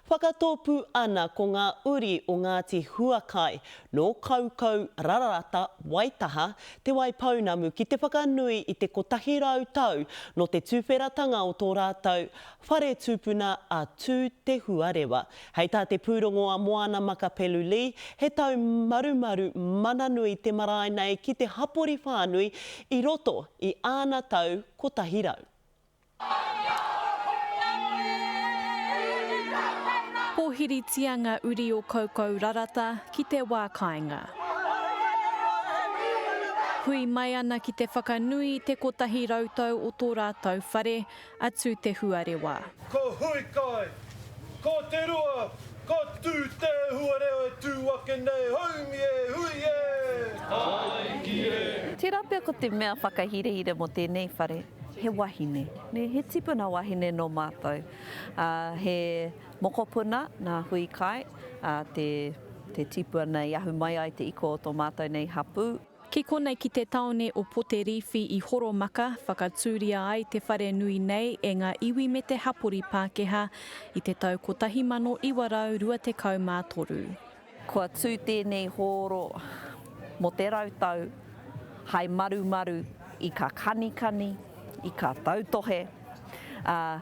Whakatōpū ana ko ngā uri o Ngāti Huakai nō Kaukau Rararata Waitaha, Te Waipounamu ki te whakanui i te 100 tau nō te tuwheratanga o tō rātou whare tūpuna a Tū Te Huarewa. Hei tā te pūrongo a Moana Makapelu Lee, he tau marumaru mana nui te marae nei ki te hapori whānui i roto i āna tau 100. Pōhiritia ngā uri o Kaukau Rarata ki te wā kāinga. Hui mai ana ki te whakanui i te 100 tau o tō rātou whare, a Tūtehuarewa. Ko Huikai, ko Te Rua, ko Tūtehuarewa e tū ake nei, haumi e, hui e! Tāiki e! Tērā pea ko te mea whakahirahira mō tēnei whare, he wahine, nē, he tipuna wahine nō mātou. Ā, he mokopuna nā Huikai, ā, te, te tipua nei ahu mai ai te iko o tō mātou nei hapū. Ki konei ki te taone o Poterīwhi i Horomaka, whakatūria ai te whare nui nei e ngā iwi me te hapori Pākehā i te tau 1923. Kua tū tēnei hōro mō te rautau hai marumaru i ka kanikani, i ka tautohe, ā,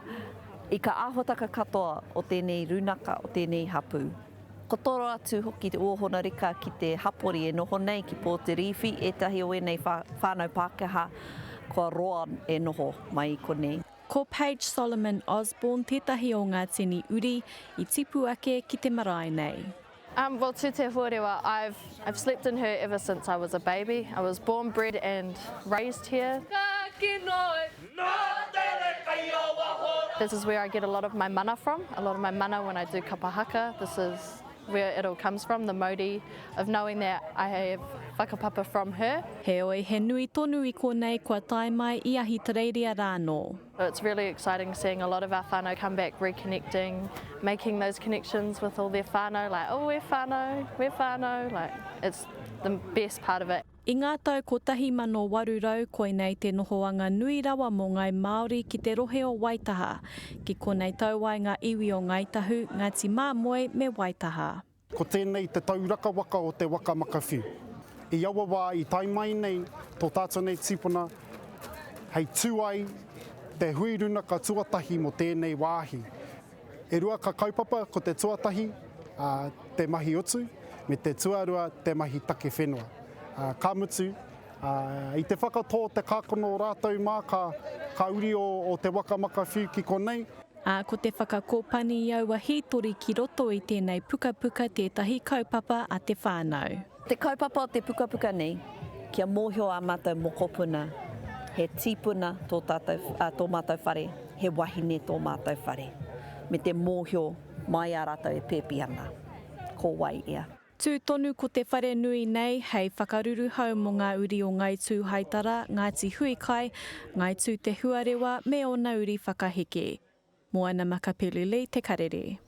i ka āhuataka katoa o tēnei runaka, o tēnei hapū. Ko toro atu hoki te ōhona reka ki te hapori e noho nei ki Pōterīwhi, ētahi o ēnei whānau Pākehā kua roa e noho mai i konei. Ko Paige Solomon Osborne tētahi o ngā tini uri i tipu ake ki te marae nei. Um, well, Tū Te Huarewa, I've, I've slept in her ever since I was a baby. I was born, bred and raised here. Ka kinoi. Nā tere kai o waho. This is where I get a lot of my mana from, a lot of my mana when I do kapa haka. This is where it all comes from, the mauri of knowing that I have whakapapa from her. Heoi, he nui tonu i konei kua tae mai i Ahitereiria rānō. So it's really exciting seeing a lot of our whānau come back reconnecting, making those connections with all their whānau, like, oh, we're whānau, we're whānau, like, it's the best part of it. I ngā tau 1800 koinei te nohoanga nui rawa mō ngāi Māori ki te rohe o Waitaha. Ki konei tau ai ngā iwi o Ngāi Tahu, Ngāti Māmoe me Waitaha. Ko tēnei te tauraka waka o te waka Makawhiu. I aua wā i tae mai nei tō tātou nei tīpuna hei tū ai te hui runaka tuatahi mō tēnei wāhi. E rua ka kaupapa, ko te tuatahi, te mahi utu, me te tuarua, te mahi take whenua. Ka mutu, i te whakatō te kākano o rātou mā ka, ka uri o, o te waka makawhiu ki konei. Ā, ko te whakakōpani i aua hītori ki roto i tēnei pukapuka tētahi kaupapa a te whānau. Te kaupapa o te pukapuka nei, kia mōhio ā mātou mokopuna, he tīpuna tō tātou, ā, tō mātou whare, he wahine tō mātou whare, me te mōhio mai a rātou e pēpi ana, ko wai ia. Tū tonu ko te wharenui nei hei whakaruruhau mō ngā uri o Ngāi Tūhaitara, Ngāti Huikai, Ngāi Tūtehuarewa me ōna uri whakaheke. Moana Makapelu Lee Te Karere.